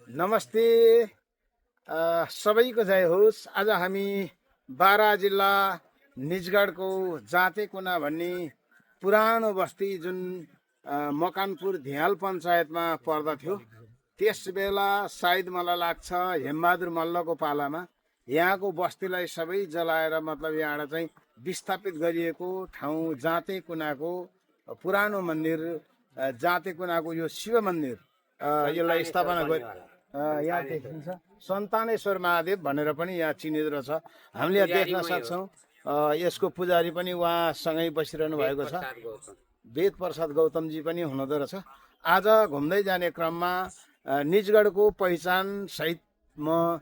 नमस्ते। सबैको जय होस्। आज हामी बारा जिल्ला निजगढको जाते कुना भन्ने पुरानो बस्ती जुन मकानपुर धियाल पञ्चायतमा पर्दथ्यो, त्यस बेला सायद मलाई लाग्छ हेमबहादुर मल्लको पालामा यहाँको बस्तीलाई सबै जलाएर मतलब यहाँबाट चाहिँ विस्थापित गरिएको ठाउँ जाते कुनाको पुरानो मन्दिर, जाते कुनाको यो शिव मन्दिर यसलाई स्थापना यहाँ देखिन्छ सन्तानेश्वर महादेव भनेर पनि यहाँ चिनिँदो रहेछ। हामीले यहाँ देख्न सक्छौँ। यसको पुजारी पनि उहाँसँगै बसिरहनु भएको छ। वेद प्रसाद गौतमजी पनि हुनुहुँदो रहेछ। आज घुम्दै जाने क्रममा निजगढको पहिचान सहित म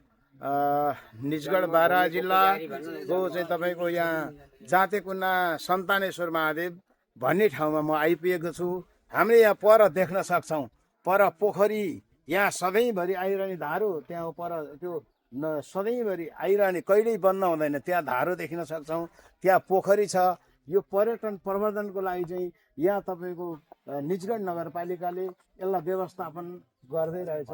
निजगढ बारा जिल्लाको चाहिँ तपाईँको यहाँ जाते कुना सन्तानेश्वर महादेव भन्ने ठाउँमा म आइपुगेको छु। हामीले यहाँ पर देख्न सक्छौँ, पर पोखरी, यहाँ सधैँभरि आइरहने धारो, त्यहाँ पर त्यो सधैँभरि आइरहने कहिल्यै बन्द हुँदैन, त्यहाँ धारो देखिन सक्छौँ। त्यहाँ पोखरी छ। यो पर्यटन प्रवर्धनको लागि चाहिँ यहाँ तपाईँको निजगढ नगरपालिकाले यसलाई व्यवस्थापन गर्दै रहेछ।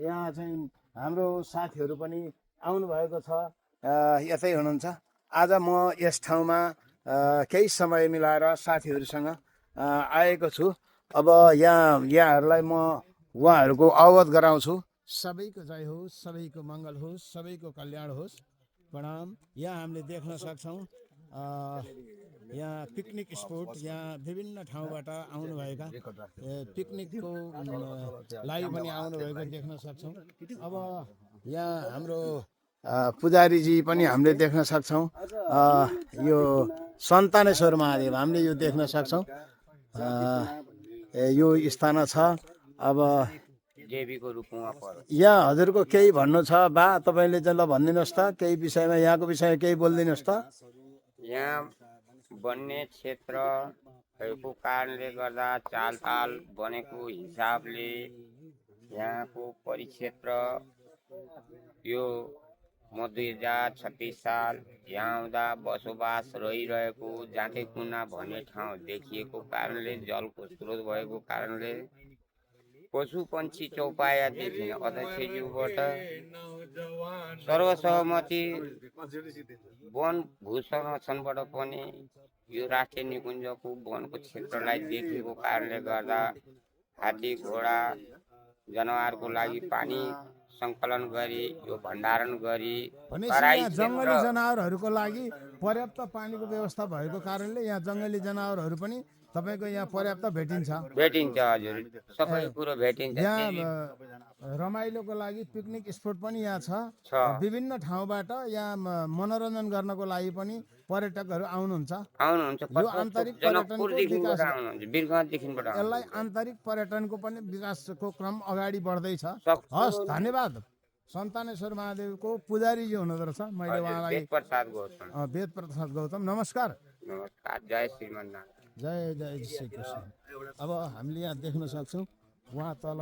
यहाँ चाहिँ हाम्रो साथीहरू पनि आउनुभएको छ, यतै हुनुहुन्छ। आज म यस ठाउँमा केही समय मिलाएर साथीहरूसँग आएको छु। अब यहाँहरूलाई म उहाँहरूको अवगत गराउँछु। सबैको जय होस्, सबैको मङ्गल होस्, सबैको कल्याण होस्। प्रणाम। यहाँ हामीले देख्न सक्छौँ यहाँ पिकनिक स्पोट, यहाँ विभिन्न ठाउँबाट आउनुभएका पिकनिकको लागि पनि आउनुभएको देख्न सक्छौँ। अब यहाँ हाम्रो पुजारीजी पनि हामीले देख्न सक्छौँ। यो सन्तानेश्वर महादेव हामीले यो देख्न सक्छौँ। यो स्थान छ। अब देवीको रूपमा पर्छ। यहाँ हजुरको केही भन्नु छ बा, तपाईँले चाहिँ ल भनिदिनुहोस् त, केही विषयमा यहाँको विषयमा केही बोलिदिनुहोस् त। यहाँ बन्ने क्षेत्रहरूको कारणले गर्दा चालताल बनेको हिसाबले यहाँको परिक्षेत्र यो म 2036 साल यहाँ आउँदा बसोबास रहिरहेको जाते कुना भन्ने ठाउँ देखिएको कारणले, जलको स्रोत भएको कारणले पशु पक्षी चौपाया देखिन अध्यक्षज्यूबाट सर्वसहमति वन भू संरक्षणबाट पनि यो राष्ट्रिय निकुञ्जको वनको क्षेत्रलाई देखिएको कारणले गर्दा हात्ती, घोडा, जनावरको लागि पानी सङ्कलन गरी यो भण्डारण गरी जङ्गली जनावरहरूको लागि पर्याप्त पानीको व्यवस्था भएको कारणले यहाँ जङ्गली जनावरहरू पनि तपाईँको यहाँ पर्याप्त भेटिन्छ। हजुर, सबै कुरो भेटिन्छ। यहाँ रमाइलोको लागि पिकनिक स्पोट पनि यहाँ छ। विभिन्न ठाउँबाट यहाँ मनोरञ्जन गर्नको लागि पनि पर्यटकहरू आउनुहुन्छ। यो आन्तरिक पर्यटनको विकास, यसलाई आन्तरिक पर्यटनको पनि विकासको क्रम अगाडि बढ्दैछ। हस्, धन्यवाद। सन्तानेश्वर महादेवको पुजारीजी हुनुहुँदो रहेछ। मैले उहाँलाई वेद प्रसाद गौतम, नमस्कार। जय श्रीमन्नारायण। जय जय श्री कृष्ण। अब हामीले यहाँ देख्न सक्छौँ उहाँ तल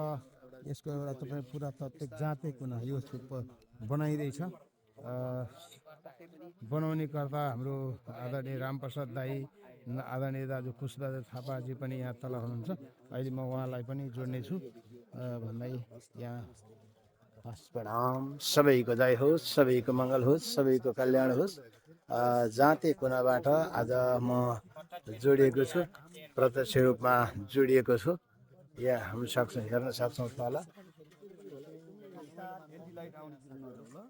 यसको एउटा तपाईँ पुरातात्विक जाते कुना यो बनाइँदैछ। बनाउने कर्ता हाम्रो आदरणीय रामप्रसाद दाई, आदरणीय दाजु पुष्पबहादुर थापाजी पनि यहाँ तल हुनुहुन्छ। अहिले म उहाँलाई पनि जोड्नेछु भन्दै यहाँ प्रणाम। सबैको जय होस्, सबैको मङ्गल होस्, सबैको कल्याण होस्। जाते कुनाबाट आज म जोडिएको छु, प्रत्यक्ष रूपमा जोडिएको छु। यहाँ हामी हेर्न सक्छौँ तल।